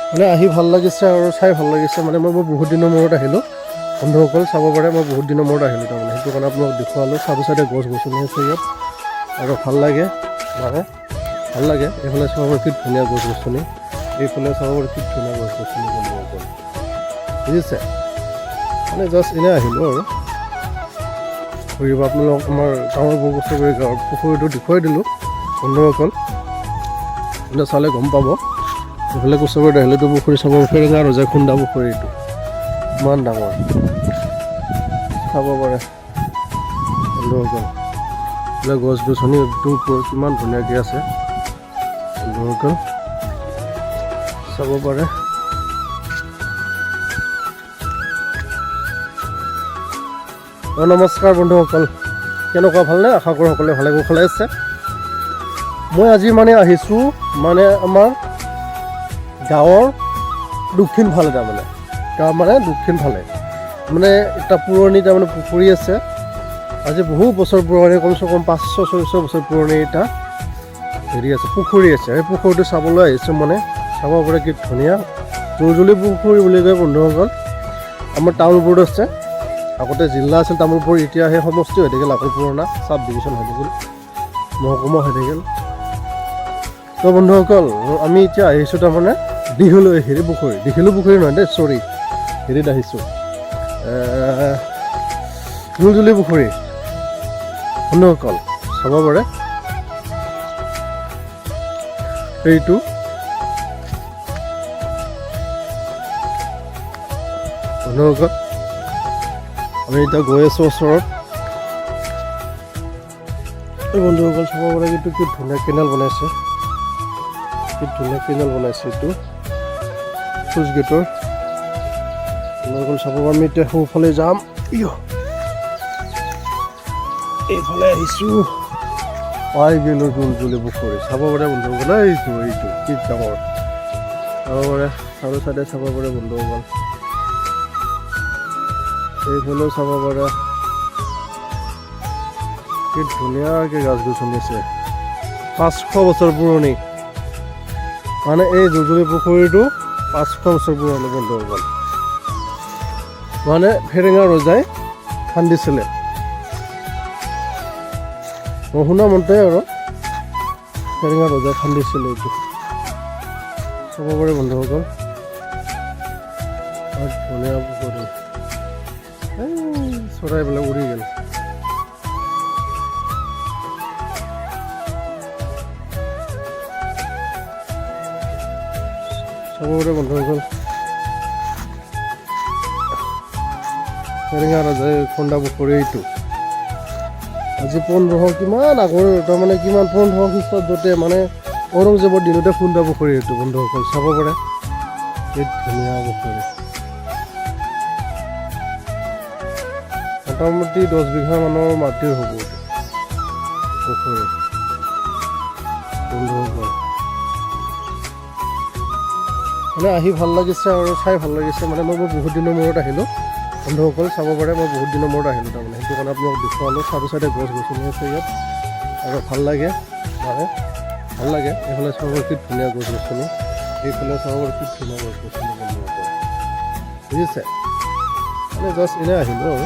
মানে আহি ভাল লাগিছে আৰু চাই ভাল লাগিছে। মানে মই বহুত দিনৰ মূৰত আহিলোঁ বন্ধুসকল, চাব পাৰে, মই বহুত দিনৰ মূৰত আহিলোঁ তাৰমানে, সেইটো কাৰণে আপোনাক দেখুৱালোঁ। চাইডে চাইডে গছ গছনি আছে ইয়াত আৰু ভাল লাগে, মানে ভাল লাগে। এইফালে চাব পাৰে কি ধুনীয়া গছ গছনি, এইফালে চাব পাৰে কি ধুনীয়া গছ গছনি বন্ধুসকল, বুজিছে? মানে জাষ্ট এনেই আহিলোঁ আৰু ফুৰিব। আপোনালোক আমাৰ টাউনৰ বছৰি গাঁৱৰ পুখুৰীটো দেখুৱাই দিলোঁ বন্ধুসকল, আপুনি চালে গম পাব। এইফালে কুচবাৰীত আহিলেতো পুখুৰী চাব, ফেৰেঙা ৰজাই খুন্দা পুখুৰীটো ইমান ডাঙৰ, চাব পাৰে বন্ধুসকল। এইফালে গছ গছনি একদম ওপৰত কিমান ধুনীয়াকৈ আছে বন্ধুসকল, চাব পাৰে। অ, নমস্কাৰ বন্ধুসকল, কেনেকুৱা, ভালনে? আশা কৰোঁ সকলোৱে ভালে কুশলে আছে। মই আজি মানে আহিছোঁ মানে আমাৰ গাঁৱৰ দক্ষিণ ফালে, তাৰমানে গাঁৱৰ মানে দক্ষিণ ফালে মানে এটা পুৰণি তাৰমানে পুখুৰী আছে। আজি বহু বছৰ পুৰণি, কমচে কম 500-600 বছৰ পুৰণি এটা হেৰি আছে, পুখুৰী আছে। সেই পুখুৰীটো চাবলৈ আহিছোঁ। মানে চাব পাৰে কি ধুনীয়া জুলজুলি পুখুৰী বুলি কয় বন্ধুসকল। আমাৰ তামোলপুৰত আছে। আগতে জিলা আছিল তামোলপুৰ, এতিয়া সেই সমষ্টি হৈ থাকিল আকৌ পুৰণা চাব ডিভিশ্যন হৈ থাকিল, মহকুমা হৈ থাকিল। তো বন্ধুসকল, আমি এতিয়া আহিছোঁ তাৰমানে দীঘলু হেৰি পুখুৰী, দীঘলু পুখুৰী নহয় দেই, চৰি, হেৰিত আহিছোঁ, জুলজুলি পুখুৰী বন্ধুসকল, চাব পাৰে এইটো। বন্ধুসকল, আমি এতিয়া গৈ আছোঁ ওচৰত। এই বন্ধুসকল, চাব পাৰে কিন্তু কি ধুনীয়া কেনেল বনাইছে, কি ধুনীয়া কেনেল বনাইছে এইটো চুইচ গেটৰ। বন্ধুসকল, চাব পাৰে, আমি এতিয়া সোঁফালে যাম। ইয়, এইফালে আহিছোঁ, পাই গ'লোঁ জুলজুলি পুখুৰী, চাব পাৰে বন্ধুসকল। এইটো এইটো কি ডাঙৰ, চাব পাৰে, চাৰো চাইডে চাব পাৰে বন্ধুসকল, এইফালেও চাব পাৰে কি ধুনীয়াকৈ গছ গছনি আছে। 500 বছৰ পুৰণি, মানে এই জুলজুলি পুখুৰীটো 500 বছৰ পুৰণি বন্ধুসকল। মানে ফেৰেঙা ৰজাই খান্দিছিলে, মই শুনা মতে আৰু ফেৰেঙা ৰজাই খান্দিছিলে এইটো। চাব পাৰে বন্ধুসকল, বৰ ধুনীয়া পুখুৰী। এই চৰাইবিলাক উৰি গ'ল। চাব পাৰে বন্ধুসকল, ফেৰেঙা ৰজাই খন্দা পুখুৰী এইটো। আজি 1500 কিমান আগৰ, তাৰমানে কিমান 1500 খ্ৰীষ্টাব্দতে, মানে ঔৰংজেৱৰ দিনতে খুন্দা পুখুৰী এইটো বন্ধুসকল, চাব পাৰে কি ধুনীয়া পুখুৰী। মোটামুটি 10 বিঘা মানৰ মাটিৰ হ'ব এইটো পুখুৰী বন্ধুসকল। মানে আহি ভাল লাগিছে আৰু চাই ভাল লাগিছে। মানে মই বহুত দিনৰ মূৰত আহিলোঁ বন্ধুসকল, চাব পাৰে, মই বহুত দিনৰ মূৰত আহিলোঁ তাৰমানে, সেইটো কাৰণে আপোনাক দেখুৱালোঁ। চাইডে চাইডে গছ গছনি আছে ইয়াত আৰু ভাল লাগে, মানে ভাল লাগে। এইফালে চাব পাৰে কি ধুনীয়া গছ গছনি, এইফালে চাব পাৰে কি ধুনীয়া গছ গছনি বন্ধুসকল, বুজিছে? মানে জাষ্ট এনেই আহিলোঁ আৰু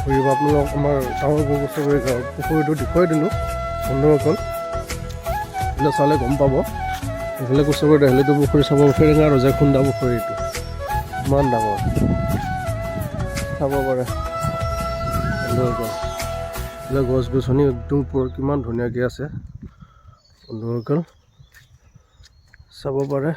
ফুৰিব। আপোনালোক আমাৰ টাউনৰ বছৰি গাঁৱৰ পুখুৰীটো দেখুৱাই দিলোঁ বন্ধুসকল, এইফালে চালে গম পাব। এইফালে কুচবাৰীত আহিলেতো পুখুৰী চাব, ফেৰেঙা ৰজাই খুন্দা পুখুৰীটো ইমান ডাঙৰ, চাব পাৰে বন্ধুসকল। এইফালে গছ গছনি একদম ওপৰত কিমান ধুনীয়াকৈ আছে বন্ধুসকল, চাব পাৰে।